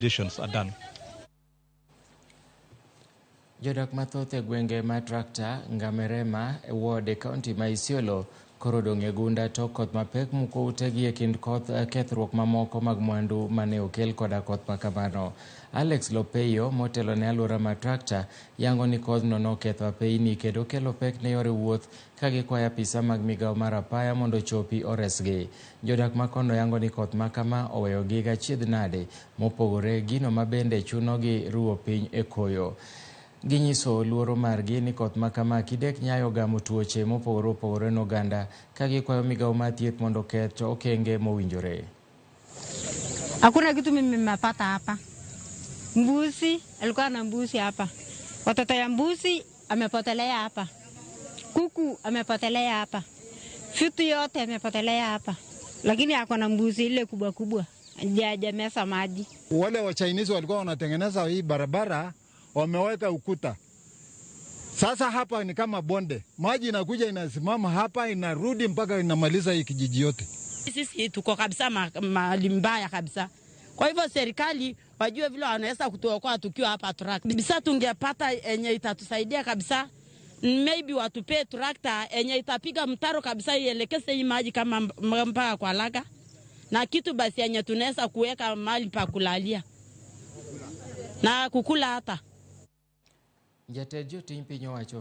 Conditions are done. Jodak mathoth e gwenge ma Tractor, Ngamerema e ward e kaunti ma Isiolo koro odong' e gunda tok koth mapek muko utegi e kind koth kethruok mamoko mag mwandu mane okel koda koth makamano. Alex Lopeyo motelo ne aluora ma Tractor yango ni kodhno noketho apeyni kendo kelo pek ne yore wuoth ka gikwayo apisa mag migao mar apaya mondo ochopi oresgi. Jodak makono yango ni koth makama oweyogi gachiedh nade mopogore gino mabende chunogi ruwo piny e koyo. Ginyiso luoro margi ni koth makama kidek nyayo gamo tuoche mopogore opogore ne oganda ka gikwayo migao mar thieth mondo oket okenge mowinjore. Hakuna kitu mimi nimepata hapa. Mbuzi alikuwa na mbuzi hapa, watoto ya mbuzi amepotelea hapa, kuku amepotelea hapa, vitu yote amepotelea hapa, lakini ako na mbuzi ile kubwa kubwa hajameza maji. Wale wa Chinese walikuwa wanatengeneza hii barabara, wameweka ukuta. Sasa hapa ni kama bonde, maji inakuja inasimama hapa, inarudi mpaka inamaliza hii kijiji yote. Sisi tuko kabisa mahali mbaya kabisa. Kwa hivyo serikali wajue vile wanaweza kutuokoa tukiwa hapa Tractor. Kabisa tungepata enye itatusaidia kabisa, maybe watupee trakta enye itapiga mtaro kabisa ielekeze hii maji kama mpaka kwa Laga, na kitu basi enye tunaweza kuweka mahali pa kulalia na kukula hata. Jatend jotij piny owacho.